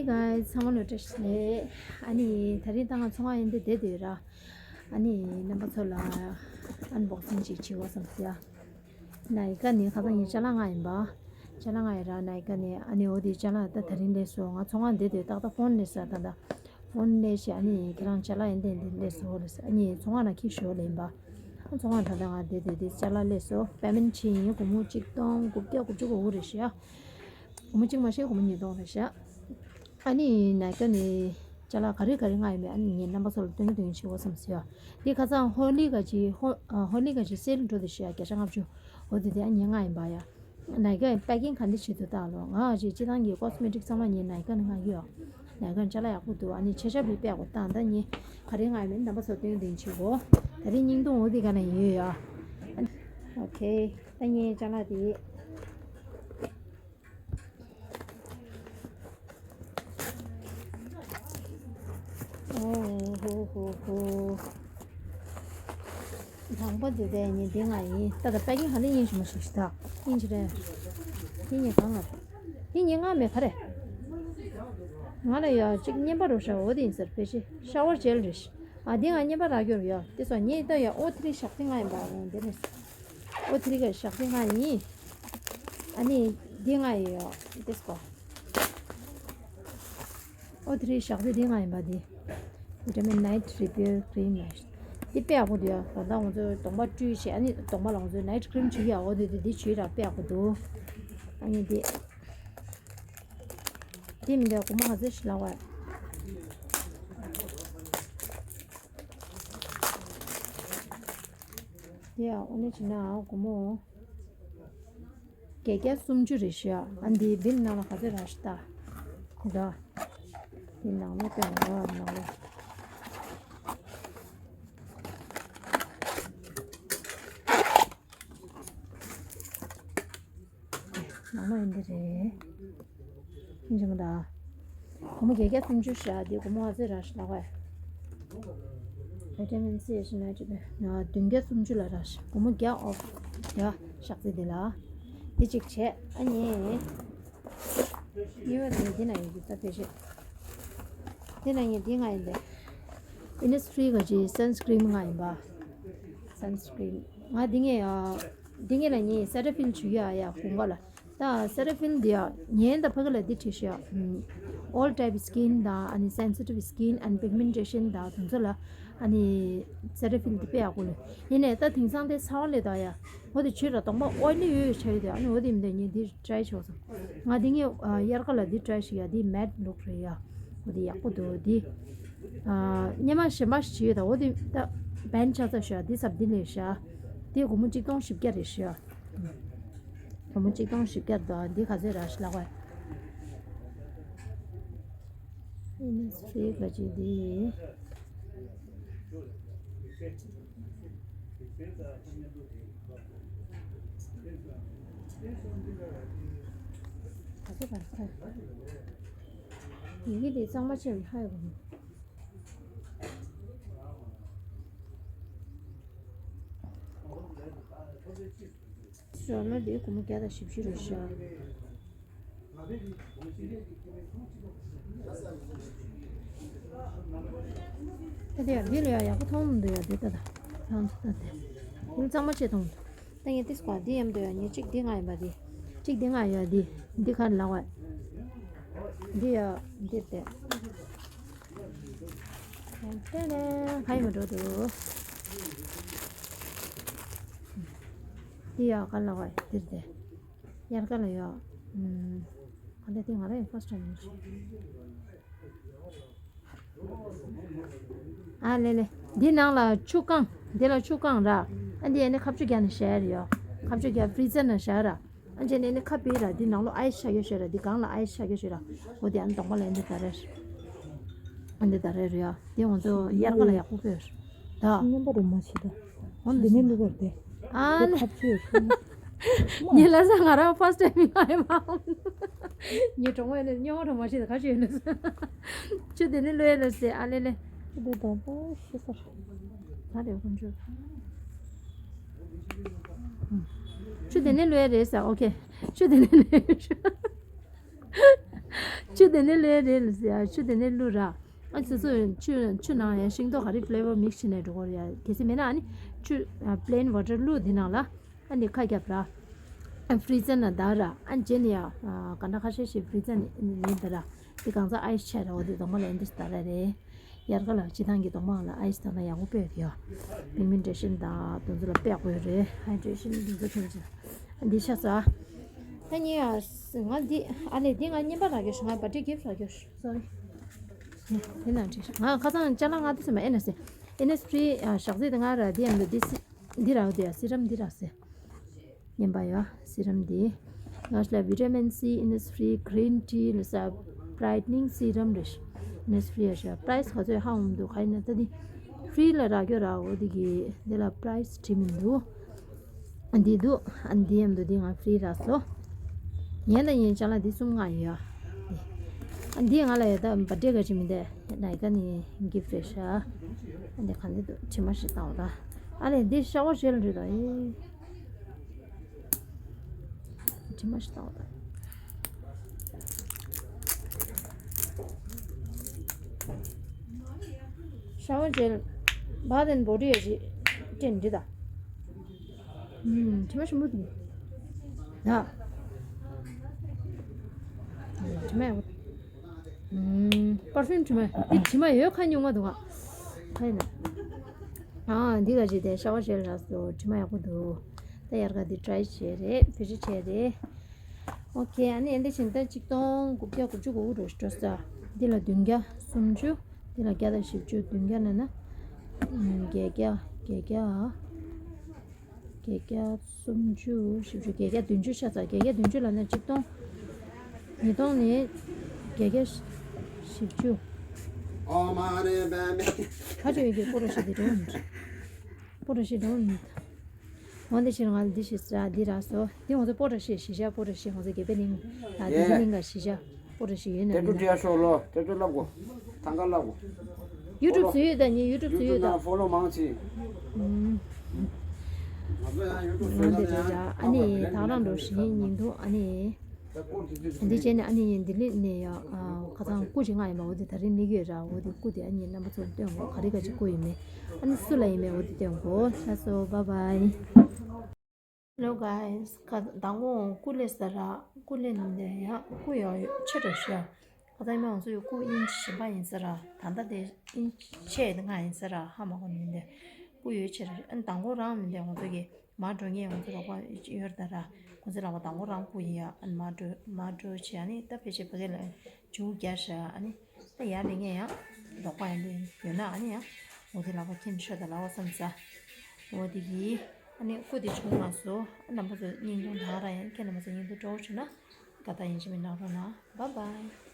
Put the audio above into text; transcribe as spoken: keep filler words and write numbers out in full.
Hey guys, ཚང་མ་ལ་བཀྲ་ཤིས་བདེ་ལེགས། ཨ་ནི་དེ་རིང་ད་ང་ཚོང་ཁང་ཡིན་དེ་བསྡད་དུས་ར། ཨ་ནི་རྣམ་པ་ཚོ་ལ་ཨན་བོག་སིང་ཅིག་བྱེད་དགོས་བསམ་སོང་ཡ། ནའི་ཀ་ནི་ཁ་སང་ངའི་ཅ་ལག་ལྔ་ཡིན་པ། ཅ་ལག་ལྔ་ཡིན་ར། ནའི་ཀ་ནི་ཨ་ནི་འོ་དེ་ཅ་ལག་ད་དེ་རིང་སླེབས་སོང་། ང་ཚོང་ཁང་བསྡད་དུས་ཏག་ཏག་ཕོན་སླེབས་སོང་ད་ད། ཕོན་སླེབས་ཤག་ཨ་ནི་ཁྱེད་རང་ཅ་ལག་ཡིན་དེ་འདི་སླེབས་སོང་ལབ་ཟེར། ཨ་ནི་ཚོང་ཁང་ལ་ཁྱེར་ཤོག་ལབ་ཡིན་པ། ཨ་ཚོང་ཁང་ད་ལྟ་ང་བསྡད་དུས་དེ་ཅ་ལག་སླེབས་སོང་། པེ་མེན་ཊི་བྱས་ཡིན། སྒོར་མོ་གཅིག་སྟོང་དགུ་བརྒྱ་དགུ་བཅུ་གོ་དགུ་རེད་ཤག་སྒོར་མོ་གཅིག་མ་ཤེས་སྒོར་མོ་ཉིས་སྟོང་རེད་ཤག་ཨ་ནི་ནའི་ཀ་ནི་ཅ་ལག་ག་རེ་ག་རེ་ལྔ་ཡོད་མེད་ཨ་ནི་ངས་རྣམ་པ་ཚོ་ལ་སྟོན་གི་སྟོན་གི་བྱེད་དགོས་བསམ་སོང་ཡ། དེ་ཁ་སང་ཧོ་ལི་ག་ཅིག་ཧོ་ཨ་ཧོ་ལི་ག་ཅིག་སེལ་འགྲོ་དུས་ཤག་བརྒྱ་ཆ་ལྔ་བཅུ། འོ་དེ་དེ་ཨ་ནི་ལྔ་ཡིན་པ་ཡ། ནའི་ཀ་པེ་ཀིང་ག་འདྲ་བྱེད་འདུག་ལྟ་ལོ། ང་ཅིག་སྤྱི་བཏང་གི་ཀོ་སི་མེ་ཊིག་ཚང་མ་ངས་ནའི་ཀ་ནས་མངགས་ཀྱི་ཡོད། ནའི་ཀ་ཅ་ལག་ཡག་པོ་འདུག་ཨ་ནི་ཆ་ཆ་བི་པེ་གོ་བཏང་ད་ངས་ག་རེ་མངགས་ཡོད་མེད་རྣམ་པ་ཚོ་སྟོན་སྟོན་བྱེད་གོ། ད་རིང་སྙིང་དུང་འོ་དེ་ག་ནས་ཡོད་ཡ། ཨོ་ཁེ། ད་ངས་ཅ་ལག་དེ། ཨོ་ཧོ་ཧོ་ཧོ། དང་པོ་འདི་དེ་ཉིན་འདི་ང་ཡིན། ད་ལྟ་པེ་ཀིང་ཧ་ལས་ཡིན་ཞུ་མ་ཞིག་ཞིག་ད་ཡིན་ཅི་རེད། འདི་ཉིན་གང་ལ། འདི་ཉིན་ང་མེད་ག་རེད། ང་ལ་ཡ་གཅིག་བརྙན་པ་རོ་ཤ་འོ་དེ་ཡིན་ཟེར་ཕལ་ཆེར་ཤ་ཝར་ཇེལ་རེད། ཨ་འདི་ང་བརྙན་པ་རག་རྒྱུ་རེད་ཡ། དེ་སོ་ངས་ད་ཡ་ཨོ་ཐི་རི་ཞག་ཐི་ང་ཡིན་པ་འོ་འདི་རེད། ཨོ་ཐི་རི་ག་ཞག་ཐི་ང་ཡིན། ཨ་ནི་འདི་ང་ཡི་ཡ་དེ་སོ། ཨོ་དེ་རེད་ཞག་དེ་དེ་ང་ཡིན་པ་དེ། Vitamin Night Repair Cream ལ། དེ་དཔེ་ཡག་པོ་འདུག་ཡ། ད་ལྟ་ང་ཚོ་གདོང་པ་བཀྲུས་བྱས་ཨ་ནི་གདོང་པ་ལ་ང་ཚོ་ནའིཊ་ཀི་རིམ་བྱུག་ཡ། འོ་དེ་དེ་དེ་བྱུག་ཡ་ར་དཔེ་ཡག་པོ་འདུག་ཨ་ནི་དེ། དེ་མི་འདུག་སྒོར་མོ་ག་ཚོད་ཞིག་ལགས་བ། དེ་ཡ་ཨོ་ནི་བྱས་ན་སྒོར་མོ། བརྒྱད་བརྒྱ་སུམ་ཅུ་རེད་ཤག་ཨ་འདི་བིལ་ནང་ལ་ག་ཚོད་རག་ཤག་ད། འདི་ནང་ལོགས་སྟོན་རོགས་ནང་ལོགས། ནང་ལོགས་ཡིན་འདི་རེད། ཡིན་གྱི་མ་ད། སྒོར་མོ་བརྒྱད་བརྒྱ་སུམ་ཅུ་ཤག་འདི་སྒོར་མོ་ག་ཚོད་རག་ཤག་ལགས་བ། བི་ཊ་མིན་སི་ཨེ་ཤི་ནའི་ཊི་བདུན་བརྒྱ་སུམ་ཅུ་ལ་རག་ཤག་སྒོར་མོ་བརྒྱ་ཨོཕ་བརྒྱ་ཞག་ཚི་འདི་ལ། འདི་གཅིག་བྱས་ཨ་ནི། གཉིས་པ་དེ་འདི་ན་ཡོད་ཀྱི་ད་ཕལ་ཆེར། འདི་ན་ངས་འདི་ང་ཡིན་ཏེ། ཨིན་ནི་སི་ཕི་རི་ག་ཅིག་སན་སི་ཀི་རིན་ང་ཡིན་པ། སན་སི་ཀི་རིན། ང་འདི་ངས་ཨ། འདི་ངས་ལ་ངས་སེ་ཊ་ཕིལ་བྱུག་ཡ་ཡ་དགུན་ཁ་ལ། ད་སེ་ཊ་ཕིལ་འདི་ཡ་ངས་ད་ཕ་གི་ལ་འདི་བྲིས་ཤག All type skin དང་ཨ་ནི་sensitive skin and pigmentation དང་དེ་ཚོ་ལ་ཨ་ནི་སེ་ཊ་ཕིལ་འདི་དཔེ་ཡག་པོ་ལ། ཡིན་ནའི་ད་དེང་སང་དེ་ཚ་བ་ལས་ད་ཡ། འོ་དེ་ཆུ་ར་གདོང་པ་ཨོ་ལི་ཡོད་ཡོད་ཆ་ཡོད་དེ་ཨ་ནི་འོ་དེ་མི་འདོད་ངས་འདི་ཊི་རའི་བྱོས་སོང་། ང་འདི་ངས་ཨ་དབྱར་ཁ་ལ་འདི་ཊི་རའི་བྱེད་ཡ་འདི་མེཊ་ལུག་རེད་ཡ། འོ་དེ་ཡག་པོ་འདུག་འདི་ཨ་སྙེ་མ་གཞན་པ་ཞིག་བྱེད་ཡོད་ད་འོ་དེ་ད་བན་ཆ་ཚ་ཤོག་འདི་ཚབ་འདི་ལས་ཤག་འདི་སྒོར་མོ་གཅིག་སྟོང་བཞི་བརྒྱ་རེད་ཤག་སྒོར་མོ་གཅིག་སྟོང་བཞི་བརྒྱ་འདུག་འདི་ག་ཚོད་རག་ཤག་ལགས་བ། ཨིན་ནི་སི་ཕི་རི་ག་ཅིག་འདི། ག་ཚོད་རག་ཤག་ཡི་གེ་འདི་གཙང་མ་བྱས་ལ་ཧ་ཡོད་གི་མོ། ཞོར་ལ་འདི་སྒོར་མོ་བརྒྱ་དང་བཞི་བཅུ་རེད་ཤག་ཨ་དེ་ཡང་འདི་ལ་ཡང་ཡག་པོ་མཐོང་མི་འདུག་ཡ་འདི་ལྟ་ད། ཡང་ད་ལྟ་དེ། འདི་གཙང་མ་བྱས་མཐོང་མི་འདུག་ད་ངས་ཏིས་ཀ་འདི་ཡང་འདོད་ཡ་ངས་གཅིག་འདི་ང་ཡིན་པ་འདི། གཅིག་འདི་ང་ཡོད་འདི། འདི་ག་རེ་ལབ་བ། འདི་ཡ་འདིར་བསྡད། ཡང་ཏེ་ནེ་ཧ་ཡི་མ་འགྲོ་འདུག་འདི་ཡ་ག་རེ་ལབ་བ་འདིར་བསྡད། དབྱར་ཁ་ལ་ཡོད། ཨུམ། ཨ་ལེ་དེ་ང་རང་ཡང་ཕར་སི་ཊའིམ་ཡིན་ཞིག་ཨ་ལེ་ལེ། འདི་ནང་ལ་ཆུ་བཀང་། འདི་ལ་ཆུ་བཀང་ར། ཨ་འདི་ཨ་ནི་ཁ་གཅོད་རྒྱག་ནས་བཞག་ཡ་རེད་ཡོ། ཁ་གཅོད་རྒྱག་ཕི་རི་ཛར་ནང་བཞག་ར། ཨ་འདི་ནས་ནི་ཁ་ཕྱེ་ར། འདི་ནང་ལོ་ཨའི་སི་བཞག་ཡོད་ཞོར་ར། འདི་སྒང་ལ་ཨའི་སི་བཞག་ཡོད་ཞོར་ར། འོ་དེ་ཨ་ནི་གདོང་པ་ལ་ཨ་འདི་ད་རེད། ཨ་འདི་ད་རེད་རེད་ཡ། དེ་ང་ཚོ་དབྱར་ཁ་ལ་ཡག་པོ་དཔེ་ཡོད་རེད། ད། སྙན་པ་རུ་མ་བྱེད་ད། འོ་འདི་ནས་བླུག་པར་དེ། ཨ་ནི། ཁ་ཕྱེ་ཡོད་ཤོར་ན། ངའི་ལ་ས་ང་རང་ཕར་སི་ཊའིམ་ཡིན་ང་ཡིན་མ། ངའི་གྲོང་བའི་ནས་སྨྱོ་བ་གྲོང་མ་ཤེས་ད་ག་ཅི་ཡོད་ནས། ཆུ་དེ་ནས་ལོས་ལ་སེ་ཨ་ལེ་ལེ། ཆུ་དེ་དང་པོ་ཤི་སར། ད་རེ་ཁོང་ཆུ། ཆུ་དེ་ནས་ལོས་རེད་ས་ཨོ་ཁེ། ཆུ་དེ་ནས་ལོས། ཆུ་དེ་ནས་ལས་རེད་ལ་ཟེར་ཡ། ཆུ་དེ་ནས་བླུགས་ར། ཨ་ཙི་ཙི་ཆུ་ཆུ་ནང་ཡང་ཤིང་ཏོག་ག་རེ་flavor mix བྱས་ནས་འགྲོ་གི་རེད་ཡ། གལ་སྲིད་མེད་ན་ཨ་ནི་ཆུ་plain water བླུགས་དེ་ནང་ལ། ཨ་ནི་ཁ་རྒྱབ་ར། ཨ་freezer ནང་བརྡར་ར། ཨ་རྗེས་ནས་ཡ་ག་འདྲ་ཁ་ཤས་ཤིག་freezer ནང་བརྡར་ར། དེ་གང་ཚ་ice བྱས་ར། འོ་དེ་གདོང་པ་ལ་ཨེ་འདྲ་ཞིག་བརྡར་ར་རེད། དབྱར་ཁ་ལ་སྤྱིར་བཏང་གི་གདོང་པ་ལ་ice བཏང་ན་ཡག་པོ་དཔེ་ཡོད་ཡ། pigmentation དང་དེ་ཚོ་ལ་དཔེ་ཡག་པོ་ཡོད་རེད། hydration དེ་ཚོ་ཐོན་ཅིང་། འདི་ཤ་ཚ། ད་ཉེ་ཡ། ང་འདི་ཨ་ལས་འདི་ང་བརྙན་པ་རག་གི་ཤ། ང་birthday gift རག་གི་ཤ། sorry། དེ་ན་འགྲིག་ང་ཁ་སང་ཅ་ལག་ང་དེ་ཚོ་མ་ཨེ་ན་སེ། Innisfree ཞག་ཚིག་དེ་ང་ར་འདི་ཡང་འདི་འདི་རག་འདི་ཡ་serum འདི་རག་སེ། ཉན་པ་ཡོད། serum འདི། ང་ལ་vitamin C Innisfree green tea ལ་ས་brightening serum རེད། Innisfree ཡ་ཤ་price ག་ཚོད་ཧ་འོང་འདུག་ག་ཡིན་ན་ད་འདི་free ལ་རག་རྒྱུ་ར། འོ་འདི་གི་འདི་ལ་price བྲིས་མི་འདུག་འདི་འདུག་འདི་ཡམ་འདུག་འདི་ང་free རག་སོ། ཡན་ད་ཡན་ཅ་ལག་འདི་གསུམ་ལྔ་ཡོད། འདི་ང་ལ་ཡོད་ད་birthday ག་ཅི་མི་འདས་ན་ཡི་ག་ནི་gift རེད་ཤ། འདི་ག་འདི་འདུག་དྲི་མ་ཞིག་བཏང་བ་ད། ཨ་ལས་འདི་shower gel རེད་ད་ཡིན། དྲི་མ་ཞིག་བཏང་བ་དང་། shower gel Bath and Body ཡ་ཞིག་སྤྲད་འདི་དང་། ཨུམ། དྲི་མ་ཞིམ་པོ་འདུག་ཡ། དྲི་མ་ཡག་པོ། ཨུམ། perfume དྲི་མ། འདི་དྲི་མ་ཡོད་ཁ་ཉུང་མ་འདུག་ཨ། ཁ་ཡིན་ན། ཨ། འདི་ག་ཅིག་དེ་shower gel རག་སོ། དྲི་མ་ཡག་པོ་འདུག་ད་དབྱར་ཁ་འདི་try བྱས་རེད། བེད་སྤྱོད་བྱས་རེད། okay ཨ་ནི་ཨེ་འདི་བཞིན་ད་གཅིག་སྟོང་དགུ་བརྒྱ་དགུ་བཅུ་གོ་དགུ་འགྲོ་འགྲོ་ས། འདི་ལ་བདུན་བརྒྱ་སུམ་ཅུ། འདི་ལ་བརྒྱ་དང་བཞི་བཅུ། བདུན་བརྒྱ་ན་ན། ཨུམ། བརྒྱད་བརྒྱ། བརྒྱད་བརྒྱ། བརྒྱད་བརྒྱ་སུམ་ཅུ། བཞི་བཅུ། བརྒྱད་བརྒྱ་བདུན་ཅུ་ཤ་ཚ། བརྒྱད་བརྒྱ་བདུན་ཅུ་ལ་ན་གཅིག་སྟོང་། ཉིས་སྟོང་ནི་བརྒྱད་བརྒྱ་བཞི་བཅུ། ཨོ་མ་ནི་པད་མ། ཁ་ཅིག་ཡོད་ཀྱི་སྤོ་ར་ཤི་དེ་འགྲོ་མི་འགྲོ། སྤོ་ར་ཤི་འགྲོ་མི་འགྲོ། འོན་ཏེ་ཕྱིར་ང་ལ་འདི་ཞིག་ཟ་འདི་རག་སོ། འདི་ང་ཚོ་སྤོ་ར་ཤི་ཞི་ཤ། སྤོ་ར་ཤི་ང་ཚོ་དགེ་འཕེལ་གླིང་། ཨ་འདི་འདི་གླིང་ག་ཞི་ཤ། སྤོ་ར་ཤི་ཡོད་ན་དེ་འགྲོ་མི་འགྲོ། འདྲ་ཤོག་ལོ། དེ་འགྲོ་ལབ་གོ། ཐང་ག་ལབ་གོ། YouTube བཟོས་ཡོད་ད་ངས་YouTube བཟོས་ཡོད་ད། ཕོ་ལོ་མང་ཆེ། ཨུམ། ང་ཚོ་ཡང་YouTube ང་འདི་རེད་ད། ཨ་ནི་ད་རང་འགྲོ་ཞིག་ཉིན་དུ་ཨ་ནི། འདི་བྱས་ནས་ཨ་ནི་ལྡི་ལི་ནས་ཡ། ཁ་སང་སྐུ་ཅིག་མངགས་ཡིན་པ། འོ་དེ་ད་རིང་མིག་ཡོད་ར། འོ་དེ་སྐུ་དེ་ཨ་ནི་རྣམ་པ་ཚོར་སྟོན་དགོས། ག་རེ་ག་ཅིག་སྐུ་ཡིན་མིན། ཨ་ནི་སུ་ལ་ཡིན་མིན་འོ་དེ་སྟོན་དགོས། ལགས་སོ། bye bye། Hello guys། ཁ་མདང་དགོང་སྐུ་ལས་ས་ར། སྐུ་ལས་ནས་ཡ་སྐུ་ཡོད་ཆེ་དྲགས་ཤག་ཁ་སང་མི་ང་ཚོ་ཡོད་སྐུ་དབྱིན་ཇི་གཞན་པ་ཡིན་ས་ར། ད་ལྟ་དེ་དབྱིན་ཇི་ཆེ་ང་ཡིན་ས་ར། ཧ་མ་གོ་ནི་མི་འདུག་སྐུ་ཡོད་ཆེ་ར། ཨ་ནི་མདང་དགོང་རང་མི་འདུག་ང་ཚོ་གི་མར་འགྲོ་མཁན་ང་ཚོ་རོགས་པ་ཡོད་རེད་ད་ར། ཁོང་ཚོ་ལག་པ་མདང་དགོང་རང་སྐུ་ཡིན་ཡ། ཨ་ནི་མར་འགྲོ་མར་འགྲོ་བྱས། ཨ་ནི་ད་ཕལ་ཆེར་ཕ་གི་ལ་མཇུག་རྒྱག་ཤག་ཨ་ནི་ད་ཡར་ལེན་མཁན་ཡང་རོགས་པ་ཡང་ཡོད་ན་ཨ་ནི་ཡང་འོ་དེ་ལག་པ་ཁྱེར་ཤོག་ད་ལག་པ་བསམ་ས། འོ་དེ་གི་ཨ་ནི་སྐུ་དེ་བྱུང་མ་སོང་། རྣམ་པ་ཚོ་བརྙན་ཐུང་དང་ར་ཡང་ཁྱེད་རྣམ་པ་ཚོ་བརྙན་ཐུང་སྤྲོ་བོ་བྱུང་ན་དགའ་རྟགས་ཡིན་གཅིག་མིན་གནང་རོགས་གནང་། bye bye།